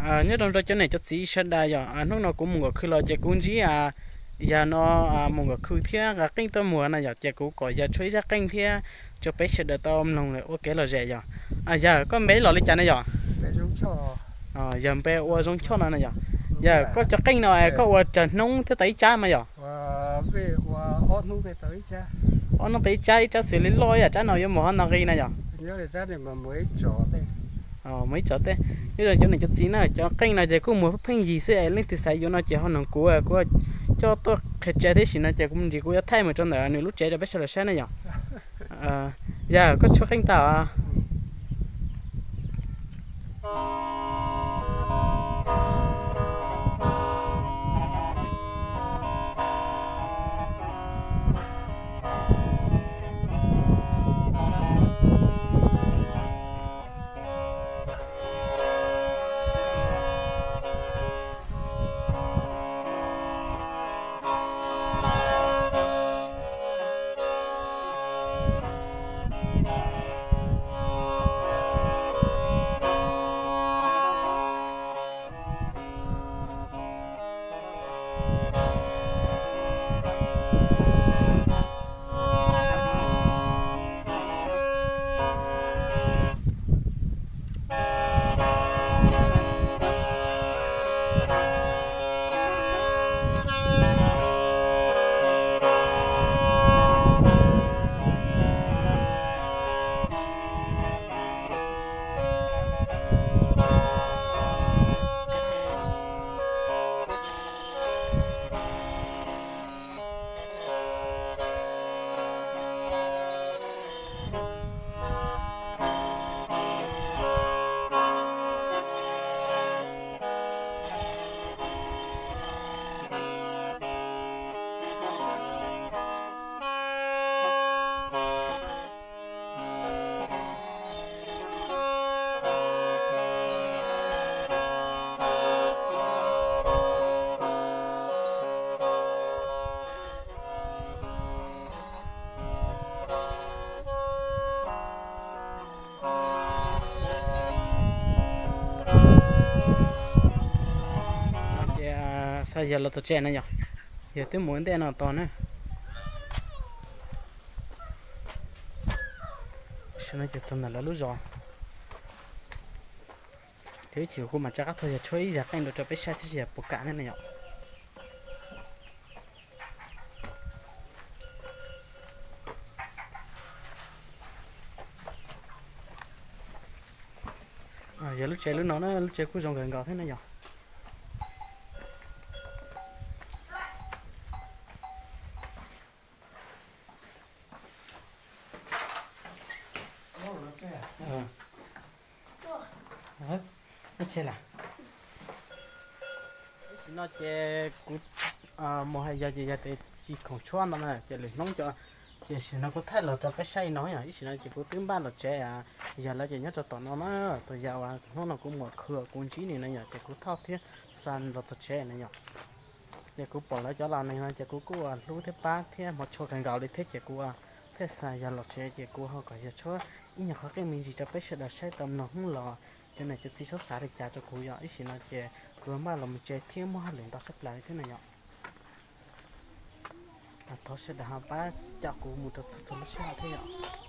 Nyob rau rau cov niam cov txiv sawv daws yom, hnub no kuv mus kom khw los ces kuv ntsib yawg no mus kom khw thiab nqa qeej tuaj muag no yom, ces kuv kom yawg tshuab ib zaj qeej thiab rau peb sawv daws tau mloog ua kev lom zem yom. Yawg koj npe los li cas na yom? Yawg npe ua Zoo Choj no na yom. Yawg koj cov qeej no koj ua tsawg hnub thiab tau ib tsab mas yom? Ob hnub tau ib tsab, ib tsab xws li loj ib yam tsab no yuav mus hov no nqi na yom? Mus ib tso tej. Nyob zoo cov niam cov txiv na, cov qeej no ces kuj muag pheej yig xwb es leej twg xav yuav no ces ho noog kuv, kuv coj tuaj qhia tsev thiab, sim no ces kuv mus ntsis kuv yuav thaij mus rau ntawm nws lub tsev rau peb sawv daws saib na yom. Yawg koj tshuab qeej tag. Ces xa yawg los txog tsev na yom, yawg twb mus ntej no tog na. Tam sim no ces txog ntawm lawv lub zos. Ib chim kuv mam rov qab tuaj yawg tshuab ib zaj qeej rau peb saib thiab seb yawg puas kam thiab na yom. Yog lub tsev lub no na, lub tsev kuj zoo kawg nkaus thiab na yom. Tam sim no ces kuv mus hais yog ces yog tias tsis khoom tshuab no na ces lwm hnub ces, tam sim no kuv thaij los rau peb saib no yom. Ib sim no ces kuv twb npaj los tsev, yog lawv ces nyob rau tom no na. Tus yawg uas hnub no kuv mus khwv kuv ntsib nws na yom, ces kuv thauj thiab xa los txog tsev na yom. Ces kuv pom lawv cov laus neeg no ces kuv kuj hlub thiab pab thiab hmov tshua kawg nkaus li thiab ces kuv thiaj xa yawg los tsev ces kuv ho kom yawg tshuab ib nyuag qhov qeej me ntsis rau peb sawv daws saib tau mloog hnub los cov niam cov txiv txhob xav li cas rau kuv yom. Ib sim no ces kuv npaj los mus tsev thiab muaj hauj lwm ntau tshaj plaws li thiab na yom. Thov sawv daws ho pab coj kuv mus rau txhua txhua lub sij hawm thiab yom.